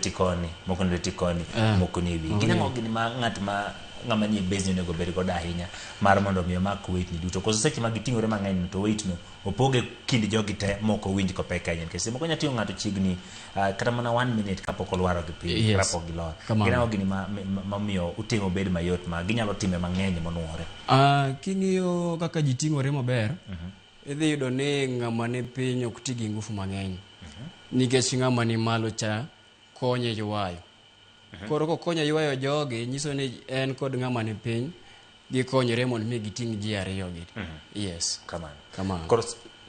lweti koni, moko ni lweti koni, moko ni e wiyi. Gin ang'o gini ma ng'at ma ng'ama nie base ni onego bed godo ahinya mar mondo mi omak weight ni duto? Koso seche ma giting'ore mang'eny to weight no opoge kind jogi te mok owinj kopek ahinya, nikech seche moko nya ting'o ng'ato chiegni kata mana one minute kapok olwaro gi piny, kapok gilor. Kamano. Gin ang'o gini ma mamiyo utimo bed mayot ma ginyalo time mang'eny monuore? King'iyo kaka ji ting'ore maber, idhi yudo ni ng'ama ni piny ok ti gi ngufu mang'eny, nikech ng'ama ni malo cha konye ywayo. Koro kokonye ywayo jogi, nyiso ni en kod ng'ama ni piny gikonyore mondo mi giting' ji ariyo gi. Yes. Kamano. Kamano. Koro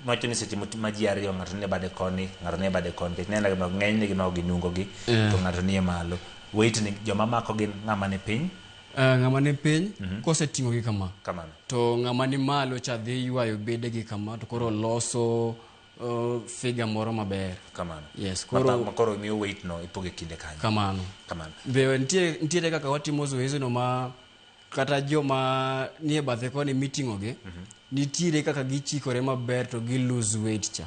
wacho ni seche ma ji ariyo, ng'ato nie bade koni, ng'ato nie bade koni, nikech neno gima ng'enyne gimako gi nungo gi, to ng'ato nie malo, weight ni joma mako gin ng'ama ni piny. Ng'ama ni piny koseting'o gi kama, Kamano. to ng'ama ni malo cha dhi ywayo bedegi kama, to koro loso figure moro maber. Kamano. Yes, ma koro miyo weight no ipogo e kinde kanyo. Kamano. Kamano. Be nitie nitiere kaka watimo zoezi no ma kata joma nie bathe koni miting'o gi, nitiere kaka gichikore maber to gi lose weight cha.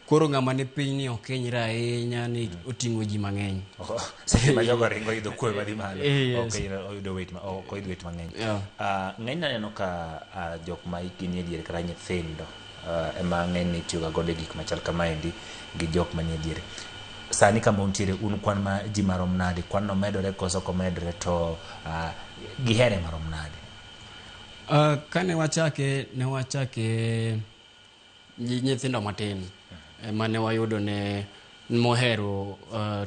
Koro ng'ama ni piny ni ok hinyre ahinya ni oting'o ji mang'eny. Seche ma jogo ringo idho kwe madhi malo, Yes. ok oyudo weight ok oyud weight mang'eny. Ng'enyne aneno ka jok ma hikgi nie diere kata nyithindo ema ng'enyne itiyoga godo e gik machal kamaendi gi jok manie diere. Sani kama untiere un, kwan ma ji marom nade? Kwan no medore koso ok omedore? To gihere marom nade? Kane wachake, ne wachake nyithindo matin ema ne wayudo ne mohero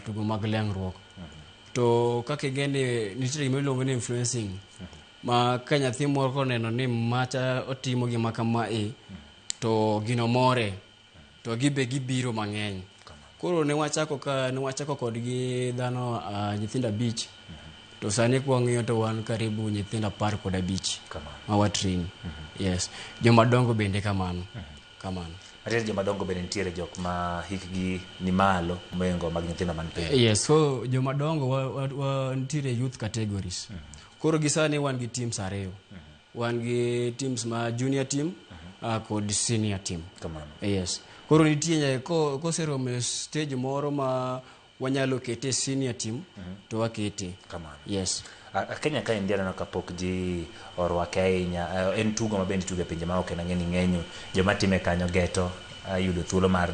tugo mag leng'ruok. To kaka ing'e ni nitiere gima iluongo ni influencing, ma ka nyathi moro koneno ni macha otimo gima kama e to gino more, to gibe gibiro mang'eny. Koro ne wachako ka ne wachako kodgi dhano nyithindo 5, to sani kwang'iyo to wan karibu nyithindo 15 Kamano. ma wa train. Yes, jomadongo bende kamano kamano. Matiende jomadongo bende nitiere, jok ma hikgi ni malo moingo mag nyithindo man piny? Yes, so jomadongo wa nitiere youth categories. Koro gi sani wan gi teams ariyo, wan gi teams ma junior team kod senior team. Kamano. Yes, koro nitie koseromo e stage moro ma wanyalo kete senior team to wakete. Kamano. Yes. Kenya kaendi aneno kapok ji orwake ahinya. En tugo ma bende itugo e pinje maoko, en ang'e ni ng'eny joma time kanyo geto yudo thuolo mar